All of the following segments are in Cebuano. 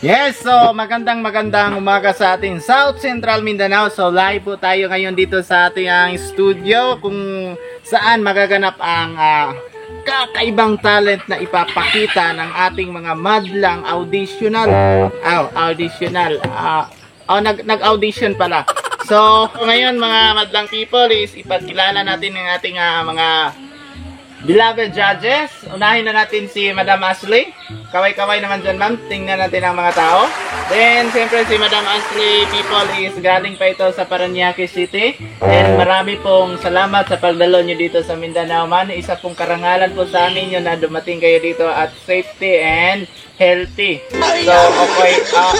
Yes, so magandang magandang umaga sa ating South Central Mindanao. So live po tayo ngayon dito sa ating studio kung saan magaganap ang kakaibang talent na ipapakita ng ating mga madlang auditional. Oh, auditional. Oh, nag-audition pala. So, ngayon, mga madlang people, is ipagkilala natin ang ating mga beloved judges. Unahin na natin si Madam Ashley. Kaway-kaway naman dyan, ma'am. Tingnan natin ang mga tao. Then, siyempre si Madam Ashley, people, is galing pa ito sa Paranaque City. And marami pong salamat sa pagdalo nyo dito sa Mindanao man. Isa pong karangalan po sa amin yun na dumating kayo dito at safety and healthy. So, okay, oh,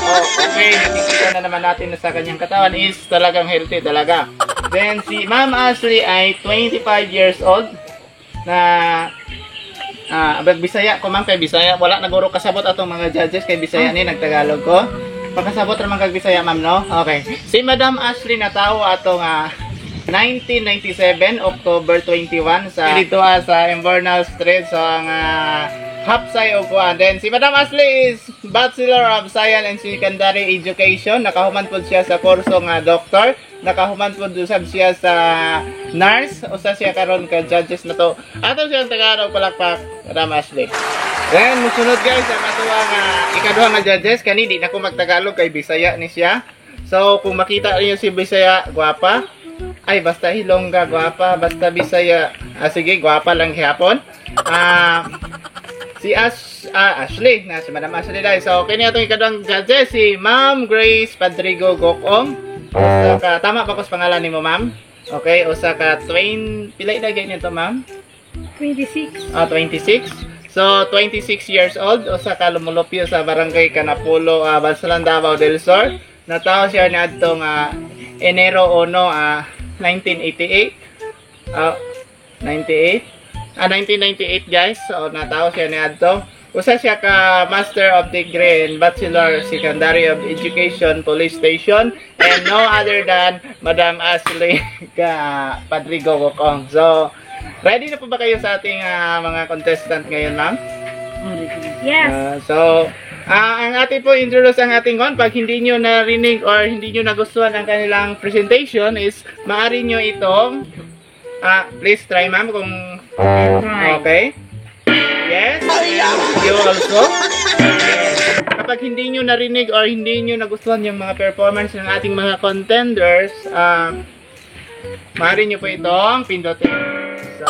okay, nakikita na naman natin na sa kanyang katawan is talagang healthy talaga. Then, si Ma'am Ashley ay 25 years old na Bisaya ko, ma'am, kay Bisaya wala naguro kasabot atong mga judges kay Bisaya ni nagtagalog ko. Pakasabot ra man kag Bisaya, ma'am, no? Okay. Si Madam Ashley natawo atong 1997 October 21 sa dito sa Invernal Street. So ang hapsay o kuan. Then si Madam Ashley is Bachelor of Science and Secondary Education. Nakahuman pod siya sa kurso nga doctor. Nakahuman pod usab siya sa nurse. Usa siya karon ka judges na to. Ato siyang Tagalog palakpak, Madam Ashley. Then musunod, guys, ang atuwa nga ikaduha nga judges. Kani di na ko magtagalog kay Bisaya ni siya. So kung makita niyo si Bisaya, gwapa. Ay, basta Hilongga, gwapa, basta Bisaya. Ah, sige, gwapa lang gihapon. Si Ashley, na si Madam Ashley dahil. So, kini atong ikaduhang judges, si Ma'am Grace Padrigo Gokong. Usa ka, tama ba ko sa pangalan nimo, ma'am? Okay, usa ka 20, pila edad nito, ma'am? 26. Ah, 26. So, 26 years old, usa ka lumulupyo sa Barangay Canapulo, Bansalan, Davao del Sur. Natawo siya niadtong Enero 1, 1988. 98. 1998, guys. So, natawo siya niadto. Usa siya ka Master of Degree in Bachelor Secondary of Education Police Station and no other than Madam Ashley ka Padrigo Gokong. So, ready na po ba kayo sa ating mga contestant ngayon, ma'am? Yes. So, ang ating po introduce ang ating kon, pag hindi nyo narinig or hindi nyo nagustuhan ang kanilang presentation is maaari nyo itong please try, ma'am, kung Try. Okay. Yes. You also. Kapag hindi nyo narinig or hindi nyo nagustuhan yung mga performance ng ating mga contenders, maaari nyo po itong pindutin. So,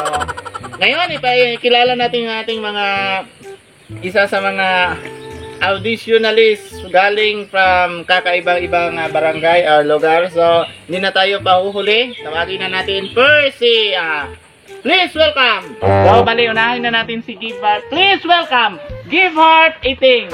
ngayon, ipakilala natin ang ating mga isa sa mga auditionalists galing from kakaibang-ibang barangay or lugar. So, hindi na tayo pahuhuli. Tawagin na natin first si please welcome. So, bali, unahin na natin si Give Heart. Please welcome Give Heart 18.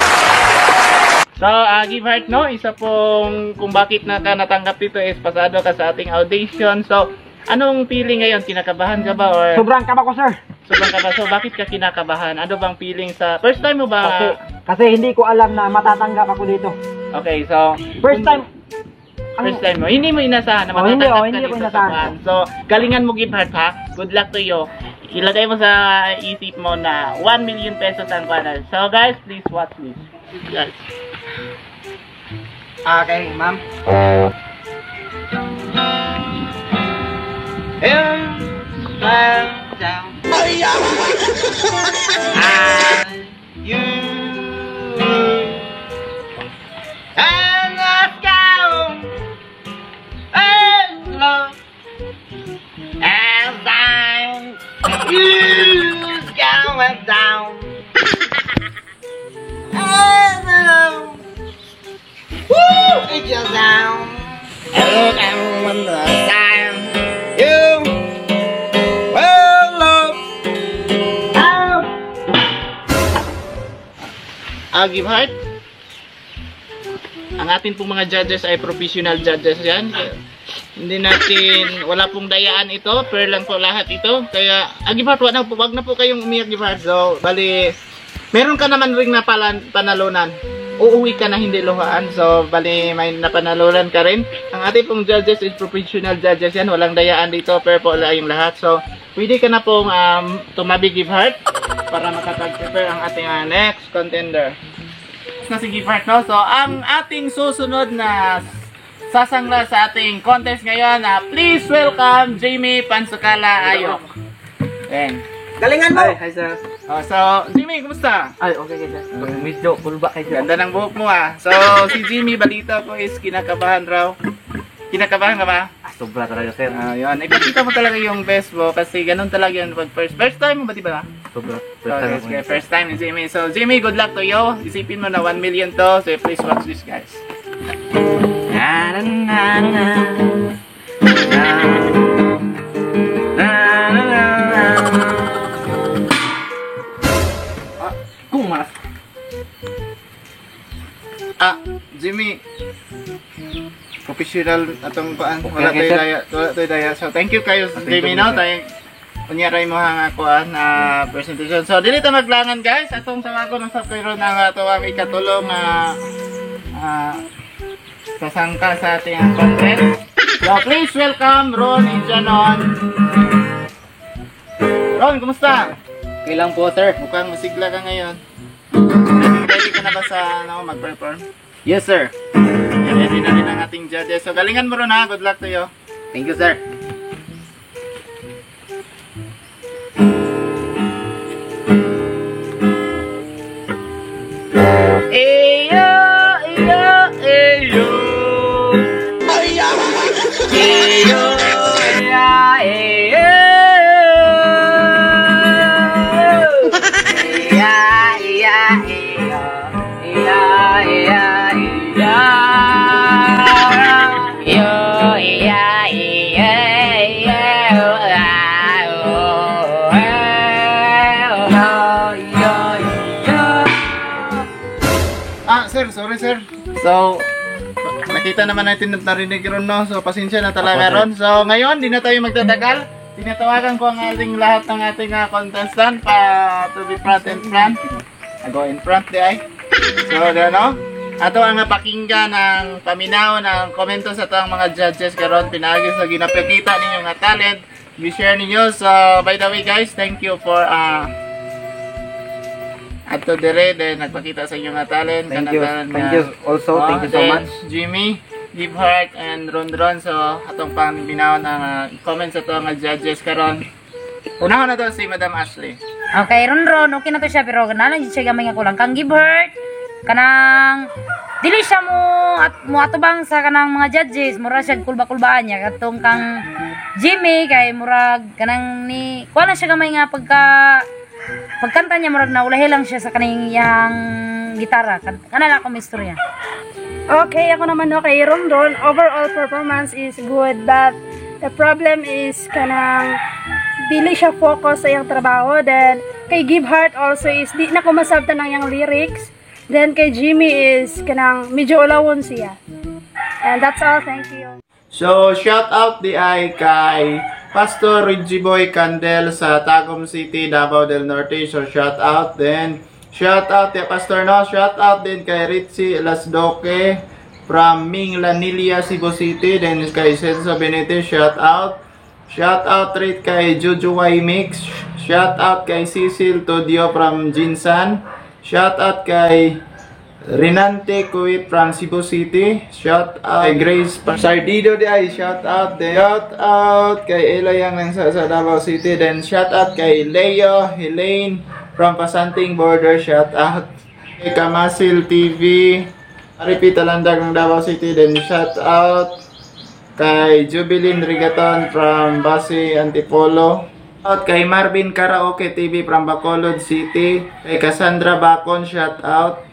So, Give Heart, no, isa pong kung bakit na ka natanggap dito is pasado ka sa ating audition. So, anong feeling ngayon? Kinakabahan ka ba or Sobrang kaba ko, sir. Sobrang kaba? So, bakit ka kinakabahan? Ano bang feeling sa first time mo ba? Kasi hindi ko alam na matatanggap ako dito. Okay, so First time. First time mo. Hindi mo inasahan na Oh, hindi, matatanggap oh, ka hindi ko dito sa inasahan. kuwan. So, galingan mo, Give Heart, ha. Good luck to you. Ilagay mo sa isip mo na 1 million pesos ang kuwan. So, guys, please watch this. Guys. Okay, ma'am. Down. And you and let's go and love as I'm you going down and woo, it's just down and when the time you well love. Give Heart. Ang atin pong mga judges ay professional judges yan. Hindi natin, wala pong dayaan ito. Fair lang po lahat ito. Kaya, Give Heart, wag na po kayong umiyak, Give Heart. So, bali, meron ka naman ring panalunan. Uuwi ka na hindi luhaan. So, bali, may napanalunan ka rin. Ang ating pong judges is professional judges yan. Walang dayaan dito. Fair po lang yung lahat. So, pwede ka na pong tumabi, Give Heart, para makapag-prepare ang ating next contender. Na si Gifford, no? So, ang ating susunod na sasangla sa ating contest ngayon, please welcome Jamie Pansukala Ayok. Ayan. Galingan mo! Ay, hi sir. Oh, so, Jimmy, kumusta? Ay, okay kay sir. Medyo kulba kay sir. Ganda ng buhok mo ah. So, si Jimmy, balita ko is kinakabahan raw. Kinakabahan ka ba? Ah, sobra talaga, sir. Ah, yun. Ipakita mo talaga yung best mo kasi ganun talaga yun pag first. First time mo ba, di ba? Sobra. So, yes, okay, first time ni Jimmy. So, Jimmy, good luck to you. Isipin mo na 1 million to. So, please watch this, guys. Na na na na. Na na na na. Ah, kumas. Ah, Jimmy. Professional atong kuan. Wala Okay, tayo sir. daya. Wala tayo daya. So, thank you kayo, Thank Jimmy, you, no? sir. Tayo unya ra mo nga kuan na presentation. So, dili ta maglangan, guys. Atong tawagon ang sa karon ang ato ang ikatulong nga sasangka sa ating contest. So, please welcome Ron Janon. Ron, kumusta? Okay lang po, sir. Mukhang masigla ka ngayon. Ready, ready ka na ba sa ano, mag-perform? Yes, sir. Ready na rin ang ating judges. So, galingan mo ron ha. Good luck to you. Thank you, sir. Eyo, eyo, eyo. Eyo, eya, eyo. Eya, eya, eyo. Eya, eya, eya. Yo, eya, eya, eyo. Ah, oh, eh, oh, yo, yo. Ah, sir, sorry, sir. So, nakita naman natin at narinig ron, no? So, pasensya na talaga Opo, sir. ron. So, ngayon, di na tayo magtatagal. Tinatawagan ko ang ating lahat ng ating contestant pa to be front and front. I go in front, di ay. So, ano? Ato ang pakinggan ng paminaw ng komento sa atong mga judges karon pinaagi sa ginapakita ninyo nga talent. I-share ninyo. So, by the way guys, thank you for ato dire then nagpakita sa inyo nga talent. Thank you. Kanang talent Thank nga- you also. Oh, Thank you so then, much. Jimmy, Give Heart, and Ron Ron. So, atong paminaw ng comments sa atong mga judges karon. Unahon na to si Madam Ashley. Okay, Ron Ron, okay na to siya pero nalang jud siya gamay nga kulang. Kang Give Heart, kanang dili siya mo at mo atubang sa kanang mga judges, mura siya kulba-kulbaan niya katong kang Jimmy kay murag kanang ni kuha na siya gamay nga pagka pagkanta niya murag naulahi lang siya sa kaning iyang gitara. Kana lang akong istorya. Okay, ako naman, no, kay Ron Ron, overall performance is good, but the problem is kanang dili siya focus sa iyang trabaho. Then, kay Give Heart also is di na ko masabtan ang iyang lyrics. Then, kay Jimmy is kanang medyo ulawon siya. And that's all. Thank you. So, shout out di ay kay Pastor Reggie Boy Candel sa Tagum City, Davao del Norte. So, shout out. Then, shout out kay Pastor, no? Shout out din kay Ritzy Lasdoque from Minglanilla, Cebu City. Then, kay Celso Benitez, shout out. Shout out rin kay Juju Y Mix. Shout out kay Cecil Todio from Jinsan. Shout out kay Renante Kuwait from Cebu City. Shout out kay Grace Sardido di ay. Shout out. Then, shout out kay Ella Yang ng sa Davao City. Then shout out kay Leo Helene from Pasanting Border. Shout out kay Kamasil TV. Aripi Talandag ng Davao City. Then shout out kay Jubilin Rigaton from Basi Antipolo. Out kay Marvin Karaoke TV from Bacolod City. Kay Cassandra Bacon, shout out.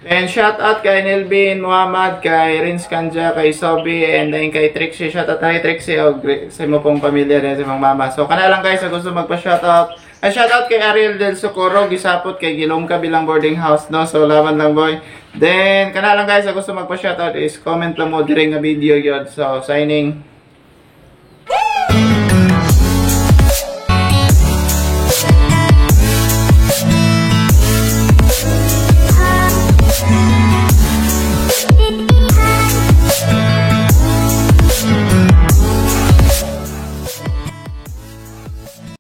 And shout out kay Nelvin Muhammad, kay Rins Kanja, kay Sobi, and then kay Trixie. Shout out kay Trixie o sa imo pong pamilya din sa imong mama. So kana lang guys sa gusto magpa-shout out. Ay, shout out kay Ariel Del Socorro, gisapot kay Gilong kabilang boarding house, no. So laban lang, boy. Then kana lang guys sa gusto magpa-shout out is comment lang mo dire nga video yun. So signing.